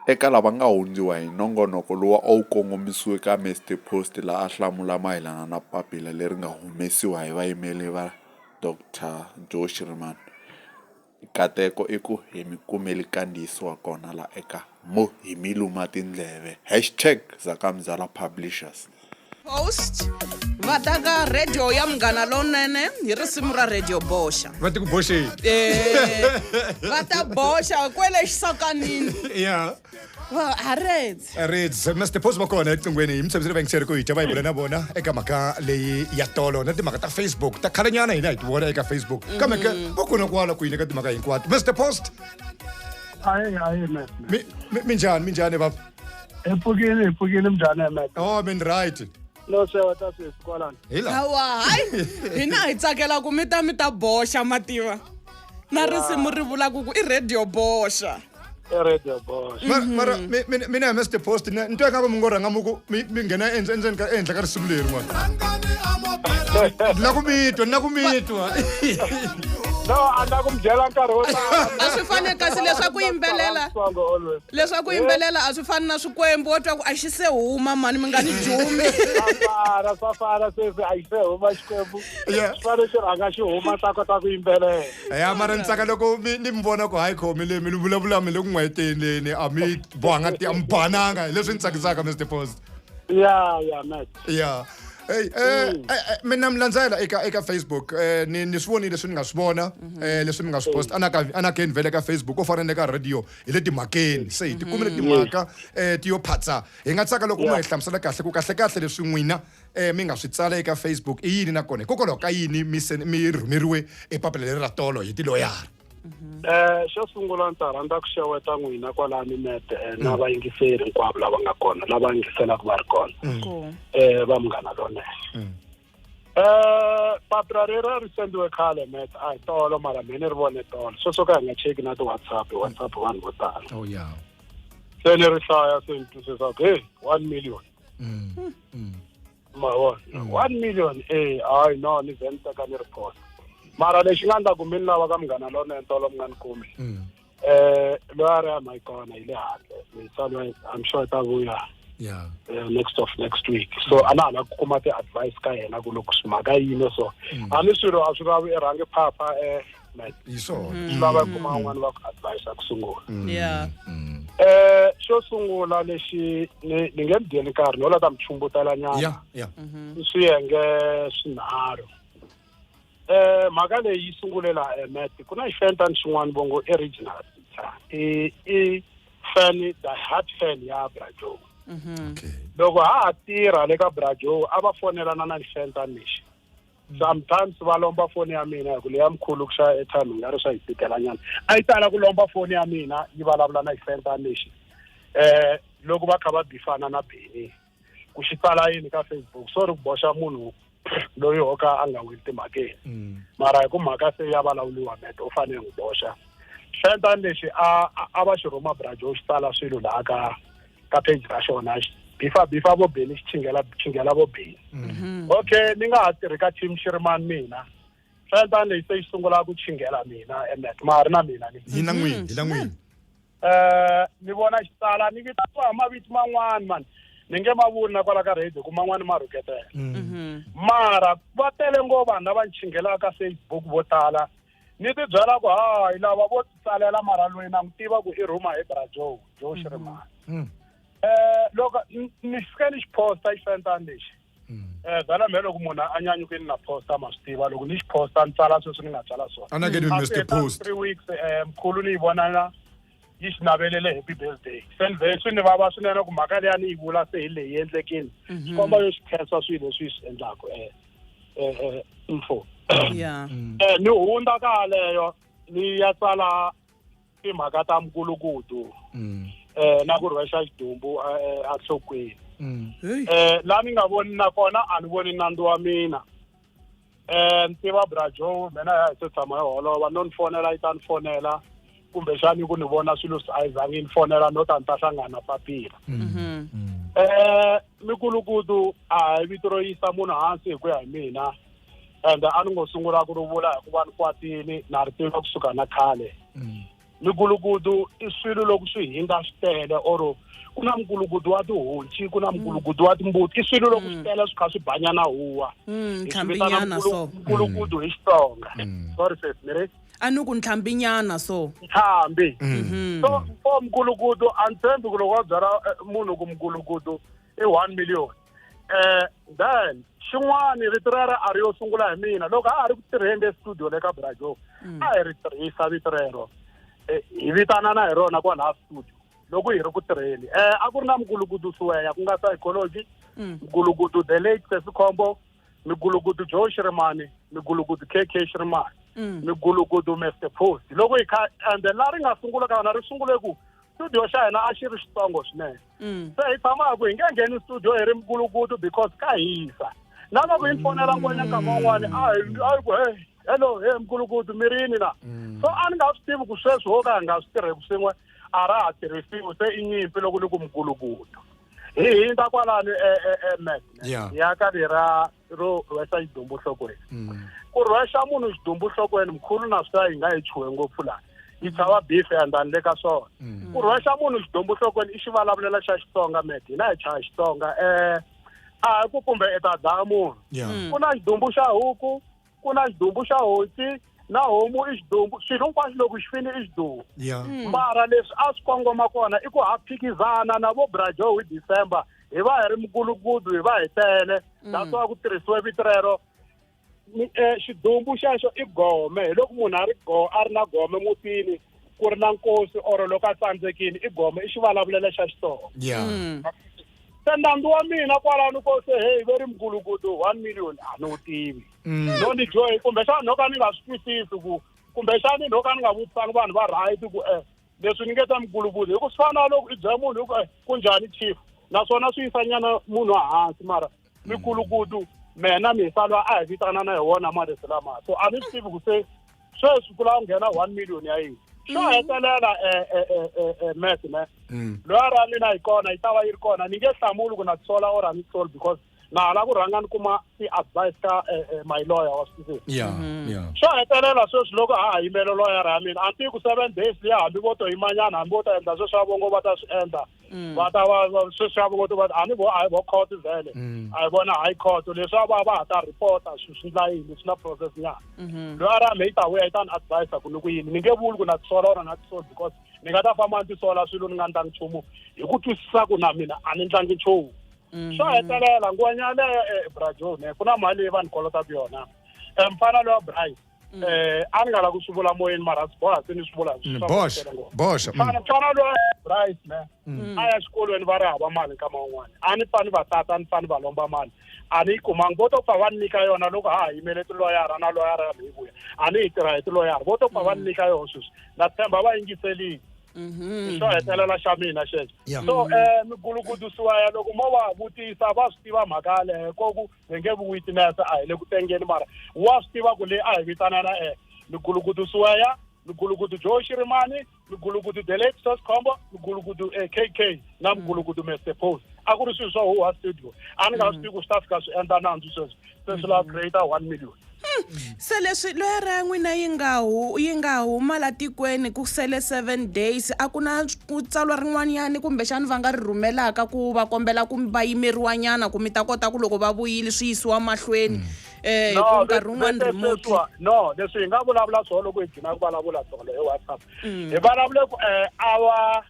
Eka lava nga hundziwa hi nongonoko lowu a wu kongomisiwe ka Mister Post laha a hlamula mayelana na papila leri nga humesiwa hi vayimeri va Doctor Joe Shirimani. Nkateko i ku hi mi kumeli nkandziyiso wa kona la eka Mo hi mi luma tindleve hashtag Zakamzala Publishers. Post va ta ka radio ya Munghana Lonene hi risimu ra Radio Boxa. Va ti ku boxeni. Eh, va ta boxa kwele xisokanini. Ya. Va haretse. Reds, Mr Post va kona eqinghweni hi mi tshembisile vayingiseri ku hi dya va hi bula na vona eka mhaka leyi ya tolo na timhaka ta Facebook ta khalanyana hina hi ti vona eka Facebook kambe ke va kona kwala ku yini ka timhaka hinkwato Mr Post. Hayi hayi man. Minjhani minjhani baba? Hi pfukile hi pfukile minjhani man. Oh min right. No xeweta ta sweswi kwalano. Hi la. Hawa hayi hina hi tsakela ku mi ta mi ta boxa mativa na risimu ri vulaka ku i radio boxa. I radio boxa. Mara mina hi Mr Post ni twa ingaku mi ngo rhanga mi ku mi nghena endzeni ka ehenhla ka risimu leri n'wana. Ni la ku mi twa ni la ku mi twa. No, a na ku mi byela nkarhi wo tala. A swi fani kasi leswaku yimbelela. Song always. Leswaku yimbelela a swi fani na swikwembu wo twa ku a xi se huma mani mi nga ni jumi. Swa fana, swa fana sweswi a xi se huma Xikwembu. Yeah. Xi fanele xi rhanga xi huma ta kota ku yimbelela. Ya mara ni tsaka loko mi ni mi vona ku hayi khomi leyi mi ni vulavula mi le ku n'wayiteleni a mi bohanga ti a mi bohananga hi leswi ni tsakisaka Mr Post. Ya, ya, Matt. Ya. Hey, mina mi landzela eka eka Facebook ni ni swi vonile leswi ni nga swi vona leswi mi nga swi post anaka anakeni vhele ka Facebook ko fana na ka radio hi le timhakeni se hi ti kumile timhaka ti yo phatsa hi nga tsaka loko mo hi hlamusela kahle ku kahle kahle leswi n'wina mi nga swi tsala eka Facebook i yini nakona hikokwalaho ka yini mi se mi rhumeriwe e papila leri ra tolo hi tiloyara. Xo sungula ndzi ta rhandza ku xeweta n'wina kwalani mete na vayingiseri hinkwavo lava nga kona lava yingiselaka va ri kona va Munghana Lonene. Papila leri a ri sendiwe khale mete a hi tolo mara me ni ri vone tolo sweswo ka hi nga cheki na ti-WhatsApp WhatsApp vanhu vo tala. Oh yeah. Se ni ri hlaya se ni twisisa ku hey 1 million. Ma vona 1 million eh hayi no ni ze ni teka ni ri post mara lexi nga ndla ku mi ni lava ka Munghana Lonene tolo mi nga ni kumi loyi a ri a ma yi kona yi le handle mitsalo I'm sure ta vuya Yeah. Next of next week so a na ha la ku kuma ti-advice ka yena ku loko mhaka yini so a ni swilo a swi lavi i rhangi phapha like Hi swona. Swi lava i kuma van'wani va ku advise ku sungula. Yeah. Xo sungula lexi ni ni nge mi dyeli nkarhi no la ta mi chumbutela nyana. Yeah, yeah. I swiyenge swinharhu. Mhaka leyi yi sungule laha emet ku na xifentani xin'wana vo ngo i regional i i fan the hard fan ya Bra Joe. Okay. Loko ha ha tirha le ka Bra Joe a va fonelana na xifentani lexi. Sometimes va lomba foni ya mina hi ku leya mkhulu ku xava airtime hi nga ri swa hi tikela nyana. A yi tala ku lomba foni ya mina yi vulavula na xifentani lexi. Loko va kha va bifana na Benny ku xi tsala yini ka Facebook so ri ku boxa munhu loyi ho ka a nga weli timhakeni. Mara hi ku mhaka se ya vulavuriwa mete u fanele n'wi boxa. Xifentani lexi a va xi rhuma Bra Joe xi tsala swilo laha ka ka page ra xona bifa bifa vo Benny xi chingela chingela vo Benny. Okay ni nga ha tirhi ka team Shirimani mina. Xifentani lexi se xi sungula ku chingela mina emet ma ri na mina ni. Hi na n'wini, hi na n'wini. Ni vona xi tsala ni vitaniwa hi mavito man'wani mani ni nge ma vuli na kwala ka radio ku man'wani ma rhuketela. Mara va tele ngopfu vanhu lava ni chinghelaka ka Facebook vo tala ni ti byela ku hayi lava vo ti tsalela mara loyi na n'wi tiva ku i rhuma hi Bra Joe Joe Shirimani. Loko ni fike ni xi posta xifentani lexi. Vhela mhe loko munhu a nyanyukile na posta ma swi tiva loko ni xi posta ni tsala sweswi ni nga tsala swona. A na ke ni Mister Post. 3 weeks mkhulu ni yi vona yi xi navelele happy birthday. Se ni vhe swi ni vava swinene ku mhaka leyi a ni yi vula se hi leyi endlekile. Swi komba yo xi khensa swilo leswi yi swi endlaka mfo. Yeah. Ni hundza ka yaleyo ni ya tsala timhaka ta mukulukudu na ku rhwexa xidumbu enhlokweni. La ni nga voni nakona a ni voni nandzu wa mina. Ni tiva Bra Joe mina ya hi se tshama hi holova no ni fonela yi ta ni fonela kumbexani ku ni vona swilo swi a yi zangi ni fonela no ta ni ta hlangana papila. Mikulukudu a hi vito ro yisa munhu hansi hi ku ya hi mina and a ni ngo sungula ku ri vula hikuva ni kwatile na ri tiva kusuka na khale. Migulukudu i swilo loko swi hinga swi tele or ku na mugulukudu wa tihonci, ku na mugulukudu wa timbuti, i swilo loko swi tele swi kha swi banyana huwa. Hi swi vitana Ntlhambinyana so. mugulukudu hi Xitsonga. Sorry sis, mi ri? A ni ku ntlhambinyana so. Ntlhambi. So for mugulukudu a ni tshembi ku loko wa byala munhu ku mugulukudu i 1 million. Then xin'wani vito rero a ri yo sungula hi mina loko a ha ri ku tirheni le studio le ka Brajo, a hi ri tirhisa vito rero, hi vitanana hi rona kwalaha studio loko hi ri ku tirheni. A ku ri na mugulukudu Suweya ku nga psychology, mugulukudu the late Sesi Khombo, migulukudu Joe Shirimani, migulukudu KK Shirimani, migulukudu Mr Post. Loko hi kha and la ri nga sungula ka yona ri sungule ku studio xa hina a xi ri xitsongo swinene, se hi tshama ku hi nge ngheni studio hi ri mugulukudu because ka hisa. Na loko hi fonela ngwenya nkama wun'wani a hi ku hey hello, hey mugulukudu mi rini na. So a ni nga swi tivi ku sweswi ho ka hi nga swi tirheki swin'we, a ra ha tirhisiwi, se i nyimpi loko ni ku mugulukudu. Hi hindza kwalani Mac, ya ka lera ro rhwexa xidumbu nhlokweni. Ku rhwexa munhu xidumbu nhlokweni mkhulu na swi yi nga yi chuhe ngopfu laha yi chava beef and le ka swona. Ku rhwexa munhu xidumbu nhlokweni i xivulavulela xa Xitsonga, Mac, hina hi chaya Xitsonga. A hi ku kumbe i ta dlaya munhu. Ku na xidumbu xa huku, ku na xidumbu xa hosi, na homu i xidumbu, swilo hinkwaswo loko xi fini i xidumbu. Mara leswi a swi kongoma kona i ku ha phikizana na vo Brajo hi December, hi va hi ri mugulukudu, hi va hi tele. That's why ku tirhisiwe vito rero. Xidumbu xexo i gome, hi loko munhu a ri a ri na gome mutini, ku ri na nkosi or loko a tsandzekile i gome, i xivulavulelo xa Xitsonga. Se nandzu wa mina kwalano ko se hey ve ri mugulukudu 1 million a ni wu tivi. No ni joyi kumbexana no ka ni nga swi twisisi ku kumbexani no ka ni nga vutisanga vanhu va right ku leswi ni nge ta mugulukudu hi ku swi fana na loko i byela munhu hi ku ku njhani chief, naswona swi yisa nyana munhu ehansi, mara migulukudu mena mihisa loyi a hi vitanana hi wona marito lama. So a ni swi tivi ku se sweswi ku lava ku nghena 1 million ya yini. Xo hetelela Mac ne loyi a ra mina yi kona, yi ta va yi ri kona, ni nge hlamuli ku na tisola or a ni tisoli because na hala ku rhanga ni kuma ti-advice ka my lawyer wa swi twisisa. Xo hetelela sweswi loko ha ha yimele lawyer ya mina, a ni tivi ku 7 days liya hambi vo to yimanyana, hambi vo ta endla sweswi va vongo va ta swi endla, va ta va sweswi va vongo va a ni vo a hi vo court vhele, a hi vona high court leswi va va ha ta reporta swi swi ndla yini, swi na process nyana. Loyi a ra me yi ta vuya yi ta ni advise ku ni ku yini, ni nge vuli ku na tisola or na tisola because ni nga ta famba ni tisola swilo ni nga ndlangi nchumu, hi ku twisisa ku na mina a ni ndlangi nchumu. Xo hetelela ngwenya yaleyo Brajo ne ku na mali leyi va ni kolotaka yona. Mfana lowa Bright, a ni nga lavi ku swi vula moyeni mara swi boha se ni swi vula. Boxa, boxa. Mfana lowa Bright ne a ya xikolweni va ri hava mali nkama wun'wani, a ni pfa ni va tata, a ni pfa ni va lomba mali, a ni yi kumangi, vo to pfa va ni nyika yona loko ha ha yimele tiloyara na loyara ya mi yi vuya, a ni yi tirha hi tiloyara, vo to pfa va ni nyika yona sweswi, na tshemba va yingiselile. Xo hetelela xa mina xexo. So migulukudu suwaya loko mo va vutisa va swi tiva mhaka yaleyo, ko ku hi nge vi witness a hi le ku tengeni, mara wa swi tiva ku leyi a hi vitanana migulukudu suwaya, migulukudu Joe Shirimani, migulukudu the late Sos Khombo, migulukudu KK na migulukudu Mr Post. A ku ri swilo swa huha studio, a ni nga swi tivi ku swi ta fika swi endla nandzu sweswi, se swi lava create 1 million. Se leswi loyara ya n'wina yi nga yi nga huma la tikweni ku sele 7 days, a ku na ku tsalwa rin'wanyani kumbexani va nga ri rhumelaka ku va kombela ku va yimeriwanyana ku mi ta kota ku loko va vuyile swi yisiwa mahlweni, hi ku nkarhi wun'wani remotely? No, leswi hi nga vulavula swona loko hi gcina ku vulavula tolo hi WhatsApp, hi vulavule ku a va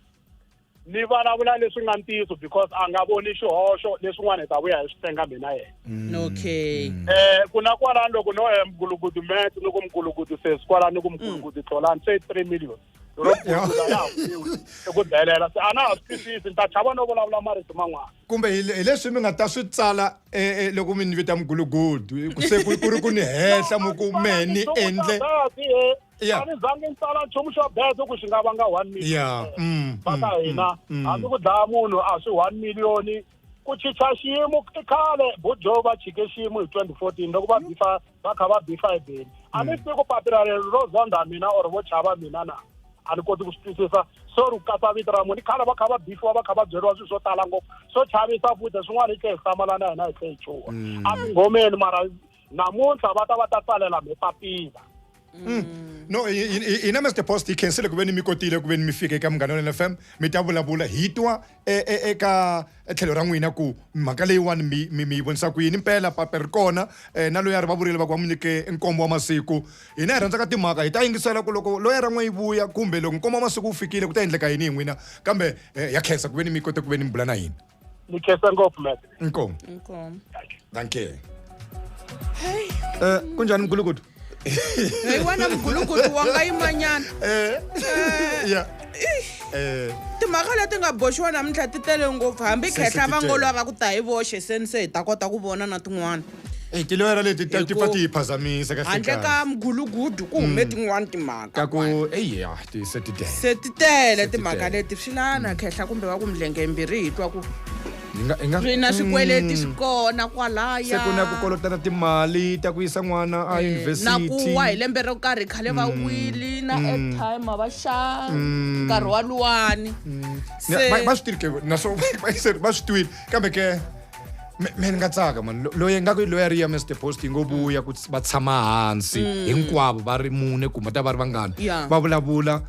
ni vulavula leswi nga ntiyiso because a nga voni xihoxo, leswin'wana hi ta vuya hi swi tenga mina yena. Ku na kwalano loko no mgulukudu Matt ni ku mgulukudu sesi kwalano ni ku mgulukudu Tlolani se 3 million ro i ku delela, se a na ha swi twisisi, ni ta chava no vulavula marito man'wana. Kumbe hi leswi mi nga ta swi tsala loko mi ni vita mgulugudu se ku ri ku ni hehla mu ku mehe ni endle. A ni zangi ni tsala nchumu xo bezo ku xi nga vanga 1 million. Va ka hina hambi ku dlaya munhu a swi 1 million, ku chicha xiyimo i khale Bujo va chike xiyimo hi 2014 loko va bifa va kha va bifa hi beni. A ni tivi ku papila leri ro zonda mina or vo chava mina na, a ni koti ku swi twisisa. So ri katsa vito ra munhu i khale va kha va bifiwa, va kha va byeriwa swilo swo tala ngopfu swo chavisa, futhi swin'wana hi tlhe hi hlamalana hina hi tlhe hi chuha a tinghomeni, mara namuntlha va ta va ta tsalela me papila. No, hina Mr Post hi khensile ku ve ni mi kotile ku ve ni mi fika eka Munghana Lonene FM mi ta vulavula hi twa eka tlhelo ra n'wina ku mhaka leyiwani mi mi mi yi vonisa ku yini. Mpela papa ri kona na loyi a ri va vurile va ku va n'wi nyike nkombo wa masiku. Hina hi rhandzaka timhaka hi ta yingisela ku loko loyi ra n'we yi vuya kumbe loko nkombo wa masiku wu fikile ku ta endleka yini hi n'wina, kambe ya khensa ku ve ni mi kote ku ve ni mi bula na hina. Ni khensa ngopfu, Matt. Inkomu. Inkomu. Thank you. Kunjani mgulukudu? Hey wena mgulukudu wa nga yimanyana. Yeah. Timhaka leti nga boxiwa namuntlha ti tele ngopfu, hambi Se khehla ti va ngo tele. lava ku ta hi voxe se ni se hi ta kota ku vona na tin'wana. Eh, tiloyara leti ti Hi ti ku- pfa ti hi phazamisa kahle Handle kahle. ka mgulugudu ku hume tin'wana timhaka. Ka ku eya ti se ti tele. Se ti tele Se ti timhaka tele. leti swi lana khehla kumbe va ku milenge yimbirhi hi twa ku Hi nga hi nga swi na swikweleti swi kona kwalaya. Se ku na ku kolotana timali ta ku yisa n'wana a Na ku yunivhesiti. wa hi lembe ro karhi khale va wili na airtime a va xava nkarhi wa luwani. Se Va swi tivi ke naswona va swi twile, kambe ke me ni nga tsaka man loyi nga ku loyi a ri ya Mr Post yi ngo vuya ku va tshama hansi hinkwavo va ri mune kumbe ta va ri vangani va vulavula.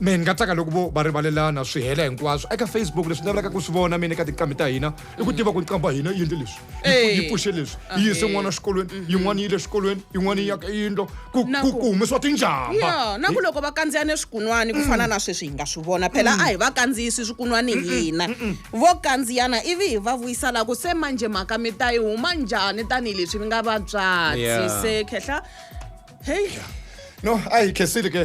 Me ni nga tsaka loko vo va rivalelana swi hela hinkwaswo. Eka Facebook leswi ni navelaka ku swi vona mina eka tinqambi ta hina i ku tiva ku nqambi ya hina yi endle leswi, yi pfuxe leswi, yi yise n'wana exikolweni, yin'wana yi le xikolweni, yin'wana yi yaka yindlo, ku Na ku ku humesiwa tinjamba. Ya na ku loko va kandziya ni swikunwani ku fana na sweswi hi nga swi vona phela a hi va kandziyisi swikunwani hina vo kandziyana ivi hi va vuyisa la ku se manje mhaka mi ta yi huma njhani tanihileswi mi nga vatswatsi. Se khehla hey. No, a hi khensile ke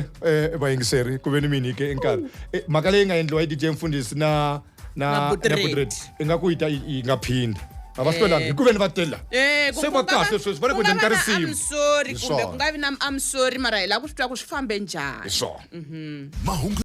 vayingiseri ku ve ni mi nyike nkarhi. Mhaka leyi nga endliwa hi DJ Mfundhisi na na Na na Butreti. Butreti ingaku yi ta yi nga phinda a va swi twelanga hi ku ve ni va tela. Eh, Se va kahle sweswi, va le ku ku nga endleni ka va na risimu. I'm sorry Hi kumbe swona. ku nga vi na I'm sorry, mara hi lava ku swi twa ku swi fambe njhani. Hi swona. Mahungu.